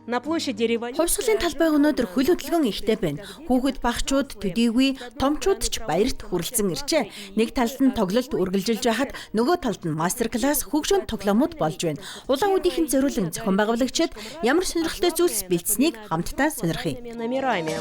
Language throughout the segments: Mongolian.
На площади революции Хувьсгалын талбай өнөөдөр хөл хөдөлгөөн ихтэй байна. Хүүхэд багчууд төдийгүй томчууд ч баярт хүрэлцэн иржээ. Нэг талд нь тоглолт үргэлжилж байхад нөгөө талд нь мастер класс хөгжөнд тоглоомууд болж байна. Улаан үдийнхэн зориулан зохион байгуулагчид ямар сонирхолтой зүйлс бэлдсэнийг хамтдаа сонирхъя. Номерами.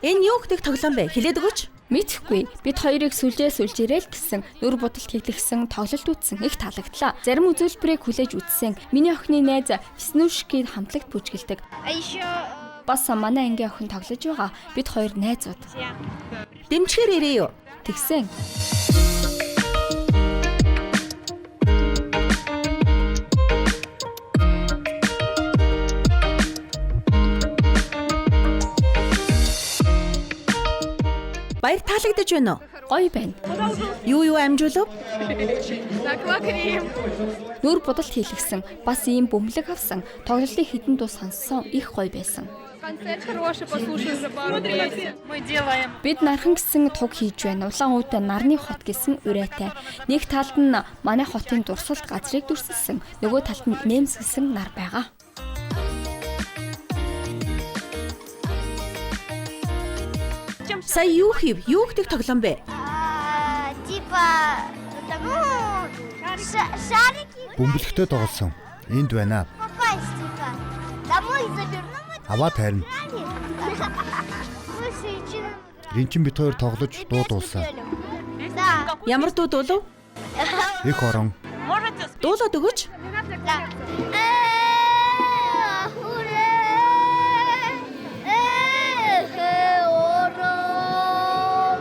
Энэ юу гэдэг тоглоом бэ? Хэлээд өгөөч. Мэдхгүй. Бид хоёрыг сүлжээ сүлжээрэй л гэсэн нүр будалт хийлгэсэн, тоглолт үзсэн их таалагдлаа. Зарим үзүүлбэрийг хүлээж үзсэн. Миний охины найз Веснушки хамтлагт бүжгэлдэг. Бас манай ангийн охин тоглож байгаа. Бид хоёр найзууд. Дэмжихээр ирээ юу? Тэгсэн. Баяр таалагдаж байна уу? Гоё байна. Юу юу амжуулав? Нүр будалт хийлгэсэн. Бас ийм бөмбөлөг авсан. Тоглолтын хэдэн дуу сонссон. Их гоё байсан. Концерт хороший послушали за пару Мы делаем. Бид нархан гэсэн туг хийж байна. Улаан үүдээ нарны хот гэсэн урайтай. Нэг талд нь манай хотын дурсгалт газрыг дүрсэлсэн. Нөгөө талд нь нэмсгэлсэн нар байгаа. Сая юу хийв? Юу гэдэг тоглоом бэ? Типа, ну, шарики Бөмбөлөгтэй тоглосон. Энд байна. Попасть, типа. Домой заверну. Аваад харина. Слушай, чи Ринчин бит хоёр тоглож дуу дуулсан. Да. Ямар дуу дуулав? Их орон. Дуулаад өгөөч. Да. Эх, үрээ, эх, орон,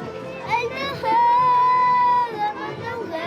элэхэ, ламанугэ.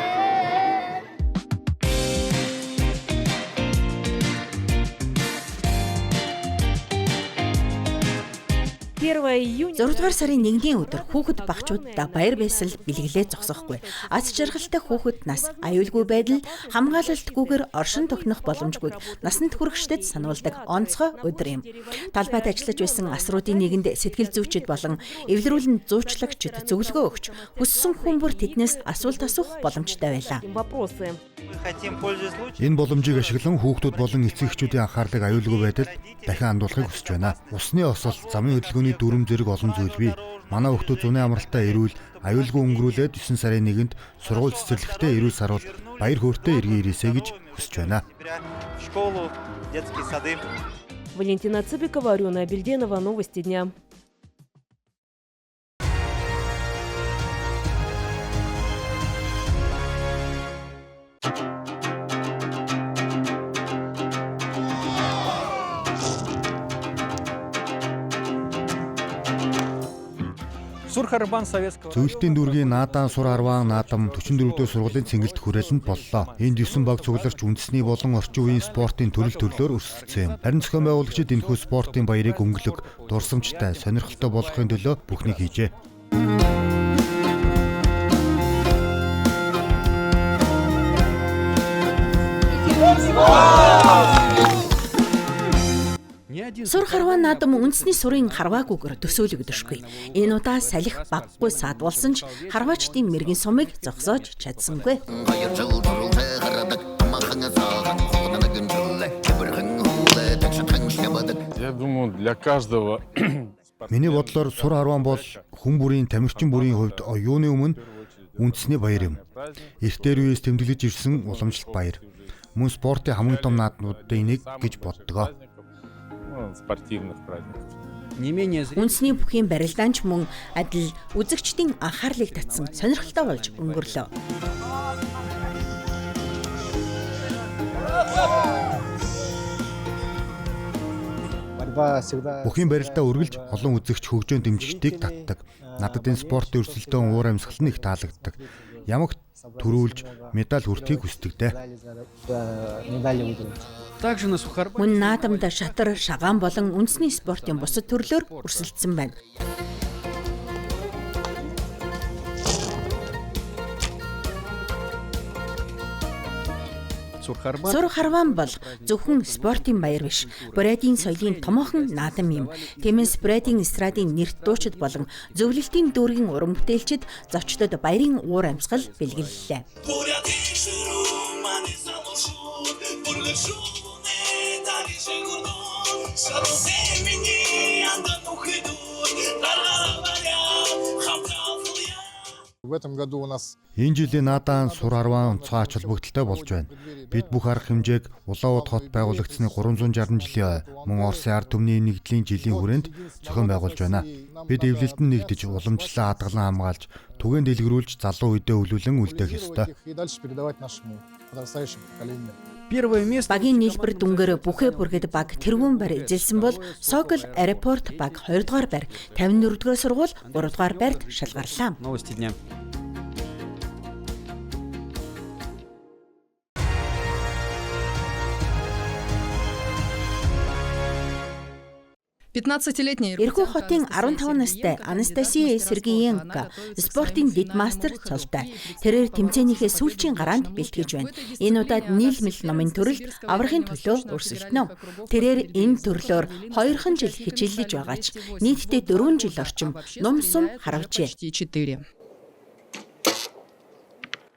Июня. 6 дугаар сарын 1-ний өдөр хүүхэд багчуудаа баяр баясгал бэлгэлээ зогсоохгүй. Аз жаргалтай хүүхэд нас аюулгүй байдал хамгаалалтгүйгээр оршин тохинох боломжгүйг насанд хүрэгчдэд сануулдаг онцгой өдөр юм. Талбайд ажиллаж байсан асруудын нэгэнд сэтгэл зүйчид болон эвлэрүүлэн зуучлагчид зөвлөгөө өгч хүссэн хүн бүр тэднээс асуулт асуух боломжтой байлаа. Вопросы. Энэ боломжийг ашиглан хүүхдүүд болон эцэг эхчүүдийн анхаарлыг аюулгүй байдалд дахин хандуулахыг хүсэж байна. Усны осол, замын хөдөлгөөний дүрм зэрэг олон зүйл бий. Манай хүүхдүүд зуны амралтаа эрүүл, аюулгүй өнгөрүүлээд 9 сарын 1-нд сургууль цэцэрлэгтээ эрүүл саруул баяр хөөртэй эргэн ирээсэй гэж хүсэж байна. В школу, детские сады. Валентина Цыбикова, Арюна Абельденова. Новости дня. Сурхарбан советского Зөвлөлтийн дүүргийн Наадаан сур арван наадам 44 дэх сургуулийн цэнгэлт хүрээлэнд боллоо. Энд 9 баг цугларч үндэсний болон орчин үеийн спортын төрөл төрлөөр өрсөлдсөн юм. Харин зохион байгуулагчид энэхүү спортын баярыг өнгөлөг, дурсамжтай, сонирхолтой болгохын төлөө бүхнийг хийжээ. Сур харваа наадам үндэсний сурын харваагүйгээр төсөөлөгдөшгүй. Энэ удаа салхи баггүй саад болсон ч харваачдын мэрэгэн сумыг зогсоож чадсангүй. Я думаю, для каждого Миний бодлоор сур харваан бол хүн бүрийн тамирчин бүрийн хувьд оюуны өмнө үндэсний баяр юм. Эртээр үеэс тэмдэглэж ирсэн уламжлалт баяр. Мөн спортын хамгийн том наадмуудын нэг гэж боддгоо. Спортивных праздников. Не менее Үндэсний бүхийн барилдаанч мөн адил үзэгчдийн анхаарлыг татсан сонирхолтой болж өнгөрлөө. Бүхийн барилдаа үргэлж олон үзэгч хөгжөөн дэмжигчдийг татдаг. Надад энэ спортын өрсөлдөөн уур амьсгал нь их таалагддаг. Ямагт төрүүлж медаль хүртгийг хүсдэг дээ. Также на Сухарбане Мөн наадамд шатар, шагаан болон үндэсний спортын бусад төрлөөр өрсөлдсөн байна. Сур Харван бол зөвхөн спортын баяр биш. Бурятын соёлын томоохон наадам юм. Тиймээс Бурятын эстрадын нэрт дуучид болон зөвлөлтийн дүүргийн уран бүтээлчид зочдод баярын уур амьсгал бэлгэллээ. В этом году у нас Энэ жилийн Наадам Сур Харван онцгой ач холбогдолтой болж байна. Бид бүх арга хэмжээг Улаанбаатар хот байгуулагдсаны 360 жилийн ой мөн Оросын ард түмний нэгдлийн жилийн хүрээнд зохион байгуулж байна. Бид эвлэлдэн нэгдэж, уламжлалаа хадгалан хамгаалж, түгээн дэлгэрүүлж залуу үедээ өлүүлэн үлдээх ёстой. их и дальше передавать нашему подрастающему поколению. Первое место Багийн нийлбэр дүнгээр Бүхэ бүргэд баг тэргүүн байр эзэлсэн бол Сокол аэропорт баг 2 дугаар байр, 54 дугаар сургууль 3 дугаар байрт шалгарлаа. Новости дня. Эрхүү хотын 15 настай Анастасия Сергеенко спортын дэд мастер цолтой. Тэрээр тэмцээнийхээ сүүлчийн гараанд бэлтгэж байна. Энэ удаад нийлмэл номын төрөлд аврахын төлөө өрсөлдөнө. Тэрээр энэ төрлөөр 2 жил хичээллэж байгаа ч нийтдээ 4 жил орчим нум сум харавжээ.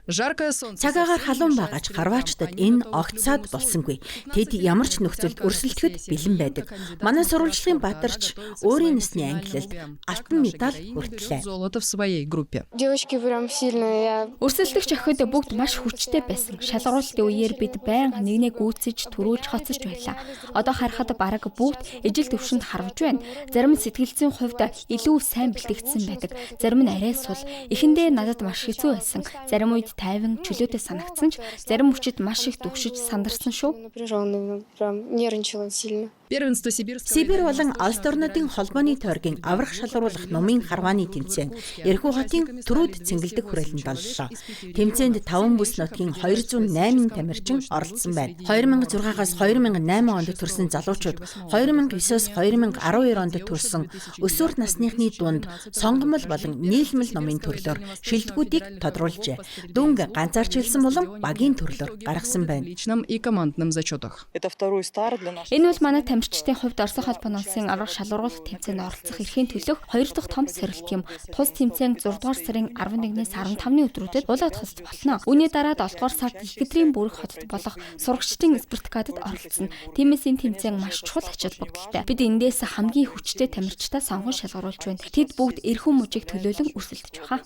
Цаг агаар халуун байгаа ч харваачдад энэ огт саад болсонгүй. Тэд ямар ч нөхцөлд өрсөлдөхөд бэлэн байдаг. Манай сурвалжлагын Баатарч өөрийн насны ангилалд алтан медаль хүртлээ. Золото в своей группе. Девочки прям сильные. Өрсөлдөгч охид бүгд маш хүчтэй байсан. Шалгаруулалтын үеэр бид байнга нэгнээ гүйцэж, түрүүлж хоцорч байлаа. Одоо харахад бараг бүгд ижил төвшөнд харваж байна. Зарим нь сэтгэл зүйн хувьд илүү сайн бэлтгэгдсэн байдаг. Зарим нь арай сул. Эхэндээ надад маш хэцүү байсан. Зарим үед тайван чөлөөтэй санагдсан ч зарим мөчид маш их дүгшиж сандарсан шүү. Напряженный, прям нервничала сильно. Первенство Сибирского Сибирь болон улс орнуудын холбооны тойргийн аврах шалгаруулах номын харвааны тэмцээн Эрхүү хотын Түрүүд цэнгэлдэх хүрээлэнд боллоо. Тэмцээнд 5 бүс нутгийн 208 тамирчин оролцсон байна. 2006-аас 2008 онд төрсэн залуучууд 2009-оос 2012 онд төрсэн өсвөр насныхны дунд сонгомол болон нийлмэл номын төрлөөр шилдэгүүдийг тодруулжээ. Дүнг ганцаарчилсан болон багийн төрлөөр гаргасан байна. личном и командном зачетах. Это второй старт для нашей. Энэ бол манай тамирчдын хувьд Оросын холбооны улсын аврах шалгаруулах тэмцээнд оролцох эрхийн төлөх хоёр дахь том сорилт юм. Тус тэмцээн 6 дугаар сарын 11-ээс 15-ны өдрүүдэд Улаат хотод болно. Үүний дараа 7 дугаар сард Екатеринбург хотод болох сурагчдын спартакиадад оролцоно. Тиймээс энэ тэмцээн маш чухал ач холбогдолтой. Бид эндээс хамгийн хүчтэй тамирчдаа сонгон шалгаруулж байна. Тэд бүгд эрхүү мужийг төлөөлөн өрсөлдөж байгаа.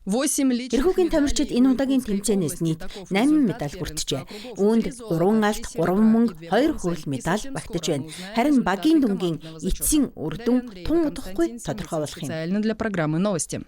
8 личных Эрхүүгийн тамирчид энэ удаагийн тэмцээнээс нийт 8 медаль хүртжээ. Үүнд 3 алт, 3 мөнгө, 2 хүрэл медаль багтаж байна. Харин багийн дүнгийн эцсийн үр дүн тун удахгүй тодорхой болох юм. Специально для программы «Новости».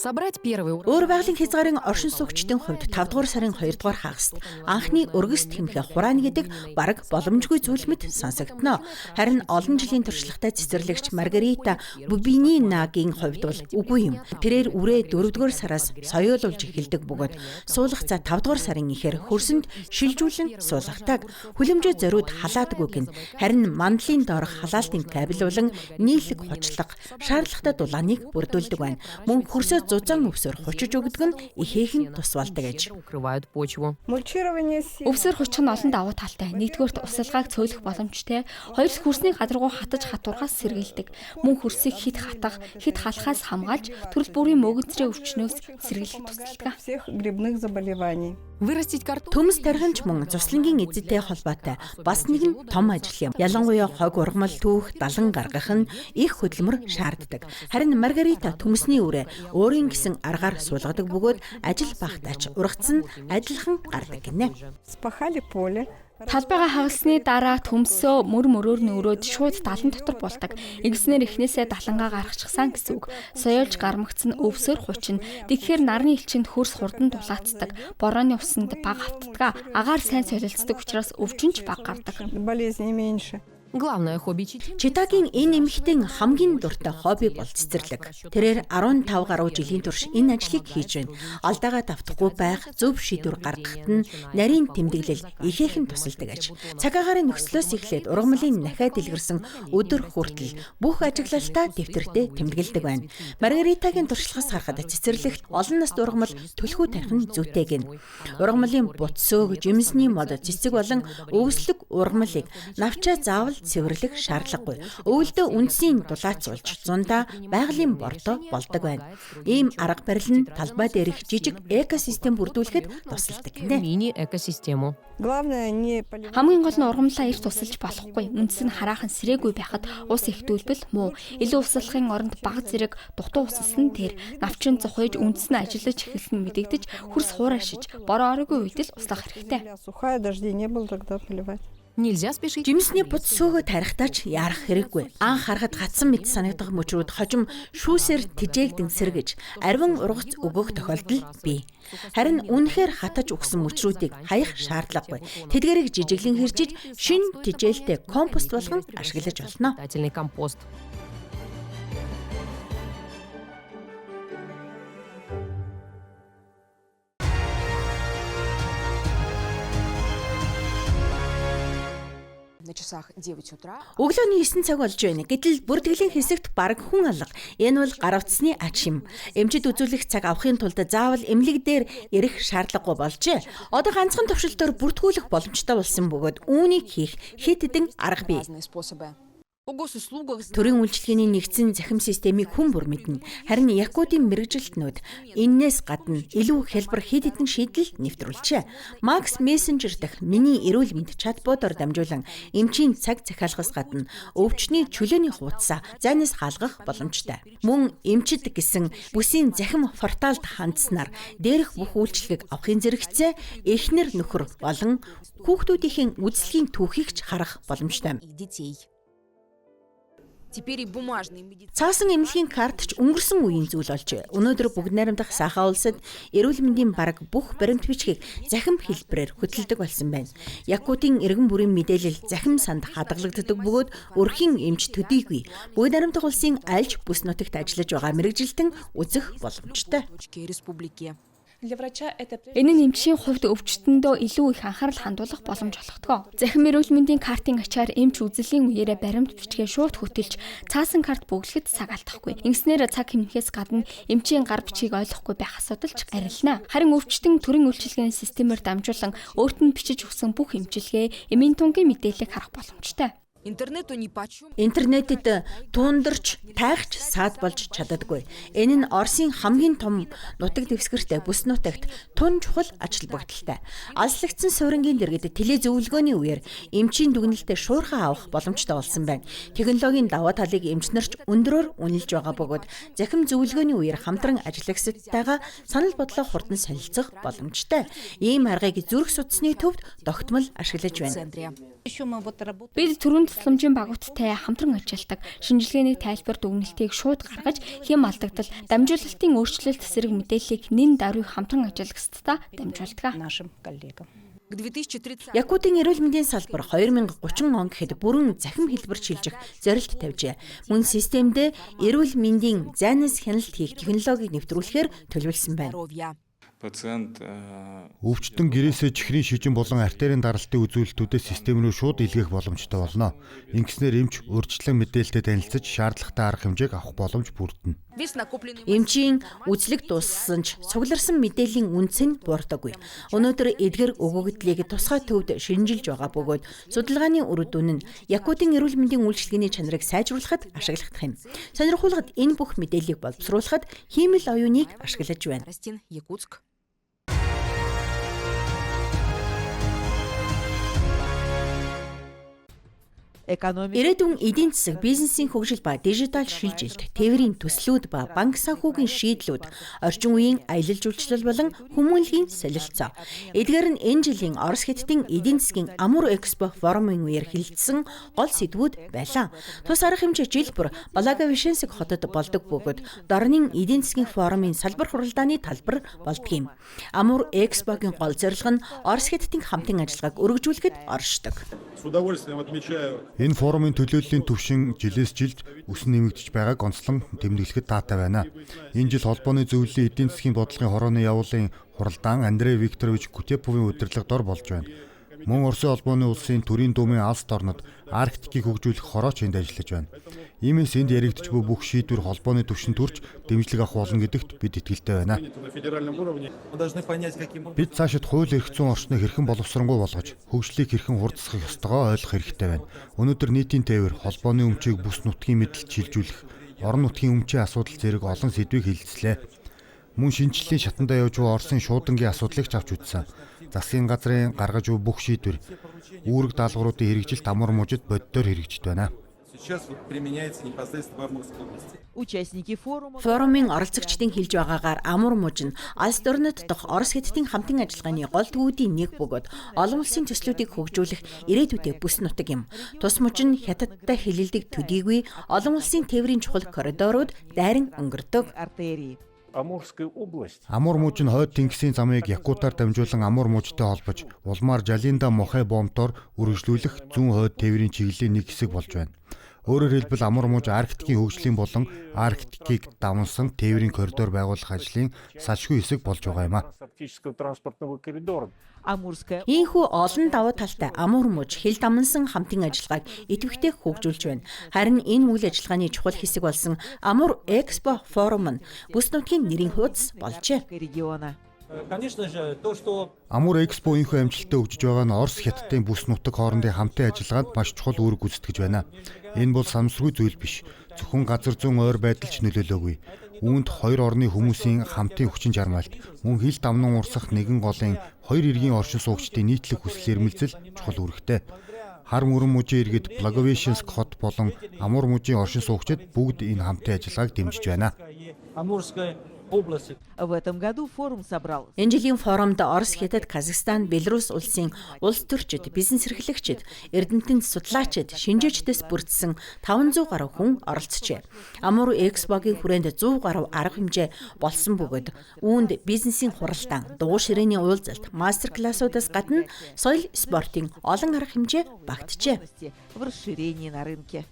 Собрать первый Өөр байгалийн хязгаарын оршин суугчдын хувьд 5 дугаар сарын 2 дугаар хагаст анхны өргөс тэмхэ хураана гэдэг бараг боломжгүй зүйл мэт сонсогдоно. Харин олон жилийн туршлагатай цэцэрлэгч Маргарита Бубининагийн хувьд бол үгүй юм. Тэрээр үрээ 4 дугаар сараас соёолуулж эхэлдэг бөгөөд суулгах цаа 5 дугаар сарын ихээр хөрсөнд шилжүүлэн суулгадаг. Хүлэмжээ зориуд халаадаггүй гин. Харин мандлын доорх халаалтын кабель болон нийлэг хучлага шаардлагатай дулааныг бүрдүүлдэг байна. Мөн хөрсөө зузаан өвсөөр хучиж өгдөг нь ихээхэн тус болдог аж. укрывают почву. Өвсөр хучих нь олон давуу талтай. Нэгдүгээрт усалгааг цөөлөх боломжтой. Хоёрт хөрсний гадаргуу хатаж хатуурхаас сэргийлдэг. Мөн хөрсийг хэд хатах, хэд халахаас хамгаалж төрөл бүрийн мөгөнцрийн өвчнөөс сэргийлэх тусалдаг. Всех грибных заболеваний. Вырастить картофель. Төмс тарих нь ч мөн цуслангийн эзэдтэй холбоотой бас нэгэн том ажил юм. Ялангуяа хог ургамал түүх, далан гаргах нь их хөдөлмөр шаарддаг. Харин Маргарита төмсний үрээ өөрийн гэсэн аргаар суулгадаг бөгөөд ажил багтаач ургац нь адилхан гардаг гинэ. Вспахали поле. Талбайгаа хагалсны дараа төмсөө мөр мөрөөр нь өрөөд шууд далан дотор булдаг. Ингэснээр эхнээсээ далангаа гаргачихсан гэсэн үг. Соёолж гармагц нь өвсөр хучина. Тэгэхээр нарны элчинд хөрс хурдан дулаацдаг. Борооны усанд бага автдаг. Агаар сайн солилцдог учраас өвчин ч бага гардаг. Болезней меньше. Главное хобби Читинки. Читагийн энэ эмэгтэйн хамгийн дуртай хобби бол цэцэрлэг. Тэрээр 15 гаруй жилийн турш энэ ажлыг хийж байна. Алдаагаа давтахгүй байх, зөв шийдвэр гаргахад нь нарийн тэмдэглэл ихээхэн тусалдаг аж. Цаг агаарын нөхцлөөс эхлээд ургамлын нахиа дэлгэрсэн өдөр хүртэл бүх ажиглалтаа дэвтэртээ тэмдэглэдэг байна. Маргаритагийн туршлагаас харахад цэцэрлэгт олон наст ургамал түлхүү тарих нь зүйтэй гэнэ. Ургамлын бут сөөг, жимсний мод, цэцэг болон өвслөг ургамлыг навчаа заавал цэвэрлэх шаардлагагүй. Өвөлдөө үндсийн дулаацуулж зундаа байгалийн бордоо болдог байна. Ийм арга барил нь талбай дээрх жижиг экосистем бүрдүүлэхэд тусалдаг гинэ. Мини-экосистему. Главное не поливать. Хамгийн гол нь ургамлаа эрт усалж болохгүй. Үндэс нь хараахан сэрээгүй байхад ус ихтүүлбэл муу. Илүү услахын оронд бага зэрэг дутуу усалсан тэр навчин зухыж үндэс нь ажиллаж эхэлсэн мэдэгдэж хөрс хуурайшиж бороо ороогүй үед л услах хэрэгтэй. Сухая, дождей не было, тогда поливать. Нельзя спешить. Жимсний бут сөөгөө тарихтаа ч яарах хэрэггүй. Анх харахад гацсан мэт санагдах мөчрүүд хожим шүүсээр тижээгдэн сэргэж ариван ургац өгөх тохиолдол бий. Харин үнэхээр хатаж өгсөн мөчрүүдийг хаях шаардлагагүй. Тэдгэрийг жижиглэн хэрчиж шин тижээлтэй компост болгон ашиглаж болно. Питательный компост. На часах 9 утра. Өглөөний 9 цаг болж байна. Гэтэл бүртгэлийн хэсэгт бараг хүн алга. Энэ бол гар утасны ач юм. Эмчид үзүүлэх цаг авахын тулд заавал эмнэлэг дээр ирэх шаардлагагүй болжээ. Одоо ганцхан төвшөлтөөр бүртгүүлэх боломжтой болсон бөгөөд үүнийг хийх хэд хэдэн арга бий. Разные способы. О госуслугах Төрийн үйлчилгээний нэгдсэн захим системийг хүн бүр мэднэ. Харин Якутын мэргэжилтнүүд эннээс гадна илүү хялбар хэд хэдэн шийдэл нэвтрүүлжээ. Max Messenger дэх миний эрүүл мэнд чатботоор дамжуулан эмчийн цаг захиалгаас гадна өвчний чөлөөний хуудасаа зайнаас хаалгах боломжтой. Мөн эмчид гэсэн бүсийн захим порталд хандсанаар дээрх бүх үйлчилгээг авахын зэрэгцээ эхнэр нөхөр болон хүүхдүүдийн үзлэгийн түүхийг ч харах боломжтой. и детей. Теперь и бумажные медицинские Цаасан эмнэлгийн карт ч өнгөрсөн үеийн зүйл болжээ. Өнөөдөр бүгд найрамдах Саха улсад эрүүл мэндийн бараг бүх баримт бичгийг захим хэлбэрээр хөтэлдэг болсон байна. Якутын иргэн бүрийн мэдээлэл захим санд хадгалагддаг бөгөөд өрхийн эмч төдийгүй бүгд найрамдах улсын альж бүс нутагт ажиллаж байгаа мэргэжилтэн үзэх боломжтой. точки республики. Для врача это Энэ нь эмчийн хувьд өвчтөндөө илүү их анхаарал хандуулах боломж олгодог. Захим эрүүл мэндийн картын ачаар эмч үзлэлийн үеэрээ баримт бичгээ шууд хөтөлж цаасан карт бөглөхөд цаг алдахгүй. Ингэснээр цаг хэмнэхээс гадна эмчийн гар бичгийг ойлгохгүй байх асуудал ч арилна. Харин өвчтөн төрийн үйлчилгээний системээр дамжуулан өөрт нь бичиж өгсөн бүх эмчилгээ, эмийн тунгийн мэдээллийг харах боломжтой. Интернету нипочем. Интернетэд туундарч, тайхч саад болж чаддаггүй. Энэ нь Оросын хамгийн том нутаг дэвсгэртэй бүс нутагт тун чухал ач холбогдолтой. Алслагдсан суурингийн дэргэд теле зөвлөгөөний үеэр эмчийн дүгнэлтээ шуурхай авах боломжтой болсон байна. Технологийн даваа талыг эмч нар ч өндрөөр үнэлж байгаа бөгөөд захим зөвлөгөөний үеэр хамтран ажиллагсадтайгаа санал бодлоо хурдан солилцох боломжтой. Ийм аргыг зүрх судасны төвд тогтмол ашиглаж байна. центре. Бид төрийн тусламжийн багуудтай хамтран ажилладаг. Шинжилгээний тайлбар дүгнэлтийг шууд гаргаж, хэм алдагдал, дамжуулалтын өөрчлөлт зэрэг мэдээллийг нэн даруй хамтран ажиллагсадтай дамжуулдаг. Нашим коллегам. К 2030 Якутын эрүүл мэндийн салбар 2030 он гэхэд бүрэн захим хэлбэр шилжих зорилт тавьжээ. Мөн системдээ эрүүл мэндийн зайнаас хяналт хийх технологиг нэвтрүүлэхээр төлөвлөсөн байна. здоровья. Пациент Өвчтөн гэрээсээ чихрийн шижин болон артерийн даралтын үзүүлэлтүүдээ систем рүү шууд илгээх боломжтой болно. Ингэснээр эмч урьдчилан мэдээлэлтэй танилцаж шаардлагатай арга хэмжээг авах боломж бүрдэнэ. Весь накопленный Эмчийн үзлэг дууссан ч цугларсан мэдээллийн үндэс нь буурдаггүй. Өнөөдөр эдгэр өгөгдлийг тусгай төвд шинжилж байгаа бөгөөд судалгааны үр дүн нь Якутын эрүүл мэндийн үйлчилгээний чанарыг сайжруулахад ашиглагдах юм. Сонирхуулгад энэ бүх мэдээллийг боловсруулахад хиймэл оюуныг ашиглаж байна. Растин, Якутск. Ирээдүйн эдийн засаг, бизнесийн хөгжил ба дижитал шилжилт, тээврийн төслүүд ба банк санхүүгийн шийдлүүд, орчин үеийн аялал жуулчлал болон хүмүүнлэгийн солилцоо. Эдгээр нь энэ жилийн Орос Хятадын эдийн засгийн Амур Экспо форумын үеэр хэлэлцсэн гол сэдвүүд байлаа. Тус арга хэмжээ жил бүр Благовещенск хотод болдог бөгөөд дорнын эдийн засгийн форумын салбар хуралдааны талбар болдог юм. Амур Экспогийн гол зорилго нь Орос Хятадын хамтын ажиллагааг өргөжүүлэхэд оршдог. С удовольствием отмечаю. Энэ форумын төлөөллийн түвшин жилээс жилд өсөн нэмэгдэж байгааг онцлон тэмдэглэхэд таатай байна. Энэ жил холбооны зөвлөлийн эдийн засгийн бодлогын хорооны явуулын хуралдаан Андрей Викторович Кутеповын удирдлага дор болж байна. Мөн Оросын холбооны улсын төрийн думын алс дорнод Арктикийг хөгжүүлэх хорооч энд ажиллаж байна. Иймээс энд яригдж буй бүх шийдвэр холбооны түвшинд хүрч дэмжлэг авах болно гэдэгт бид итгэлтэй байна. Бид цаашид хууль эрх зүйн орчныг хэрхэн боловсронгуй болгож, хөгжлийг хэрхэн хурдасгах ёстойгоо ойлгох хэрэгтэй байна. Өнөөдөр нийтийн тээвэр, холбооны өмчийг бүс нутгийн мэдлэлд шилжүүлэх, орон нутгийн өмчийн асуудал зэрэг олон сэдвийг хэлэлцлээ. Мөн шинэчлэлийн шатандаа явж буй Оросын шуудангийн асуудлыг ч авч үзсэн. Засгийн газрын гаргаж буй бүх шийдвэр үүрэг даалгавруудын хэрэгжилт Амур мужид боддоор хэрэгжиж байна. Форумын оролцогчдын хэлж байгаагаар Амур муж нь алс дорнод дахь Орос Хятадын хамтын ажиллагааны гол төвүүдийн нэг бөгөөд олон улсын төслүүдийг хөгжүүлэх ирээдүйдээ бүс нутаг юм. Тус муж нь Хятадтай хилэлдэг төдийгүй олон улсын тээврийн чухал коридорууд дайран өнгөрдөг. Амур муж нь хойд тэнгисийн замыг Якутаар дамжуулан Амур мужтай холбож, улмаар Жалинда Мохэ бомтоор үргэлжлүүлэх зүүн хойд тээврийн чиглэлийн нэг хэсэг болж байна. Өөрөөр хэлбэл Амур муж Арктикийн хөгжлийн болон Арктикийг давнсан тээврийн коридор байгуулах ажлын салшгүй хэсэг болж байгаа юм а. Ийхүү олон давуу талтай Амур муж хил дамнасан хамтын ажиллагааг идэвхтэй хөгжүүлж байна. Харин энэ үйл ажиллагааны чухал хэсэг болсон Амур Экспо форум нь бүс нутгийн нэрийн хуудас болжээ. Амур Экспо ийнхүү амжилттай хөгжиж байгаа нь Орос Хятадын бүс нутаг хоорондын хамтын ажиллагаанд маш чухал үүрэг гүйцэтгэж байна. Энэ бол санамсаргүй зүйл биш. Зөвхөн газар зүүн ойр байдал ч нөлөөлөөгүй. Үүнд хоёр орны хүмүүсийн хамтын хүчин чармайлт, мөн хил дамнан урсах нэгэн голын хоёр эргийн оршин суугчдын нийтлэг хүсэл эрмэлзэл чухал үүрэгтэй. Хар мөрөн мужийн иргэд Благовещенск хот болон Амур мужийн оршин суугчид бүгд энэ хамтын ажиллагааг дэмжиж байна. В этом году форум собрал. Энэ жилийн форумд Орос, Хятад, Казахстан, Беларусь улсын улс төрчид, бизнес эрхлэгчид, эрдэмтэн судлаачид, шинжээчдээс бүрдсэн 500 гаруй хүн оролцжээ. Амур Экспогийн хүрээнд 100 гаруй арга хэмжээ болсон бөгөөд үүнд бизнесийн хуралдаан, дугуй ширээний уулзалт, мастер классуудаас гадна соёл спортын олон арга хэмжээ багтжээ. В расширении на рынке.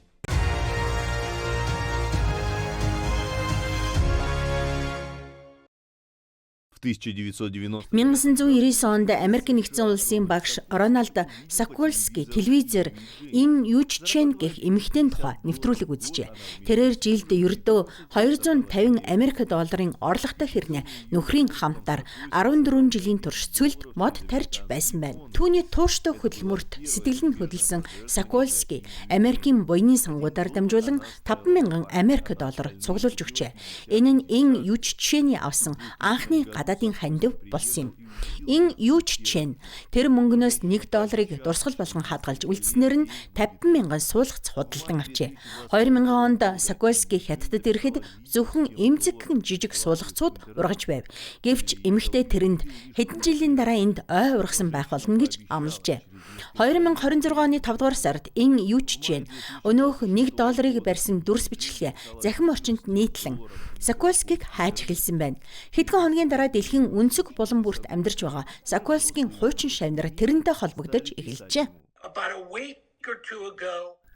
В 1990 1999 онд Америк нэгдсэн улсын багш Рональд Сокольский телевизээр Ин Южчен гэх эмэгтэйн тухай нэвтрүүлэг үзжээ. Тэрээр жилд ердөө 250 Америк долларын орлоготой хэрнээ нөхрийн хамтаар 14 жилийн турш цөлд мод тарьж байсан байна. Түүний тууштай хөдөлмөрт сэтгэл нь хөдөлсөн Сокольский Америкийн буяны сангуудаар дамжуулан 5,000 Америк доллар цуглуулж өгчээ. Энэ нь Ин Южчений авсан анхны гадаадын хандив болсон юм. Ин Южчен тэр мөнгнөөс 1 долларыг дурсгал болгон хадгалж үлдснээр нь 50,000 суулгац худалдан авчээ. 2000 онд Сокольский Хятадд ирэхэд зөвхөн эмзэгхэн жижиг суулгацууд ургаж байв. Гэвч эмэгтэй тэрэнд хэдэн жилийн дараа энд ой ургасан байх болно гэж амлажээ. 2026 оны 5 дугаар сард Ин Южчен өнөөх 1 долларыг барьсан дүрс бичлэгээ захим орчинд нийтлэн Сокольскийг хайж эхэлсэн байна. Хэдхэн хоногийн дараа дэлхийн өнцөг булан бүрт амьдарч байгаа Сокольскийн хуучин шавнар тэрэнтэй холбогдож эхэлжээ.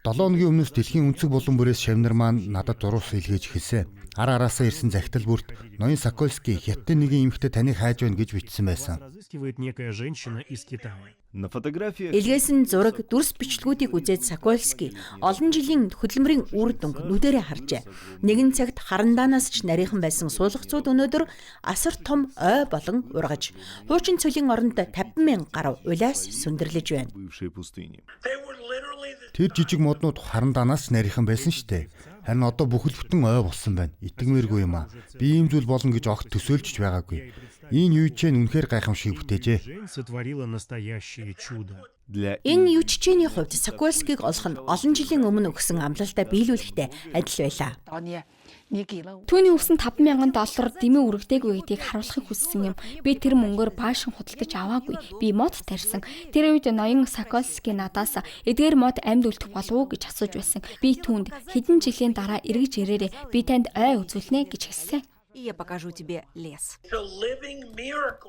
7 хоногийн өмнөөс дэлхийн өнцөг булан бүрээс шавнар маань надад зурус илгээж эхэлсэн. Ар араасаа ирсэн захидал бүрт ноён Сокольский Хятадын нэгэн эмэгтэй таныг хайж байна гэж бичсэн байсан. На фотографиях Илгээсэн зураг дүрс бичлэгүүдийг үзээд Сокольский олон жилийн хөдөлмөрийн үр дүнг нүдэрээ харжээ. Нэгэн цагт харандаанаас ч нарийнхан байсан суулгацууд өнөөдөр асар том ой болон ургаж, хуучин цөлийн оронд 50,000 гаруй улиас сүндэрлэж байна. бывшей пустыни. Тэр жижиг моднууд харандаанаас ч нарийнхан байсан шүү дээ. Харин одоо бүхэл бүтэн ой болсон байна. Итгэмээргүй юм аа. Би ийм зүйл болно гэж огт төсөөлж ч байгаагүй. Ин Южчен үнэхээр гайхамшиг бүтээжээ. Сотворила настоящее чудо. Для Энэ Южчений хувьд Сокольскийг олох нь олон жилийн өмнө өгсөн амлалтаа биелүүлэхтэй адил байлаа. Түүний өгсөн 5,000 доллар дэмий үргэлдээгүй гэдгийг харуулахыг хүссэн юм. Би тэр мөнгөөр баашин худалдаж аваагүй. Би мод тарьсан. Тэр үед ноён Сокольский надаас эдгээр мод амьд үлдэх болов уу гэж асууж байсан. Би түүнд хэдэн жилийн дараа эргэж ирээрэй. Би танд ой үзүүлнэ гэж хэлсэн. И я покажу тебе лес.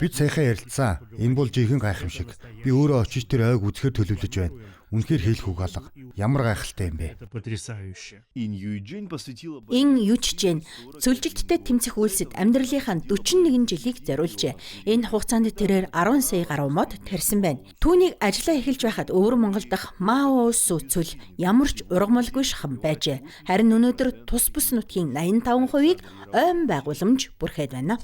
Бид саяхан ярилцсан. Энэ бол жинхэнэ гайхамшиг. Би өөрөө очиж тэр ойг үзэхээр төлөвлөж байна. Үнэхээр хийлхүүг алга. Ямар гайхалтай юм бэ? Это потрясающе. Инь Юйчжэнь посвятила Ин Южжэн цөлжилттэй тэмцэх үйлсэд амьдралынхаа 41 жилийг зориулжээ. Энэ хугацаанд тэрээр 10 сая гаруй мод тарьсан байна. Түүнийг ажлаа эхэлж байхад Өвөр Монгол дахь Мао Су цөл ямар ч ургамалгүй шахам байжээ. Харин өнөөдөр тус бүс нутгийн 85%-ийг ойн байгууламж бүрхээд байна.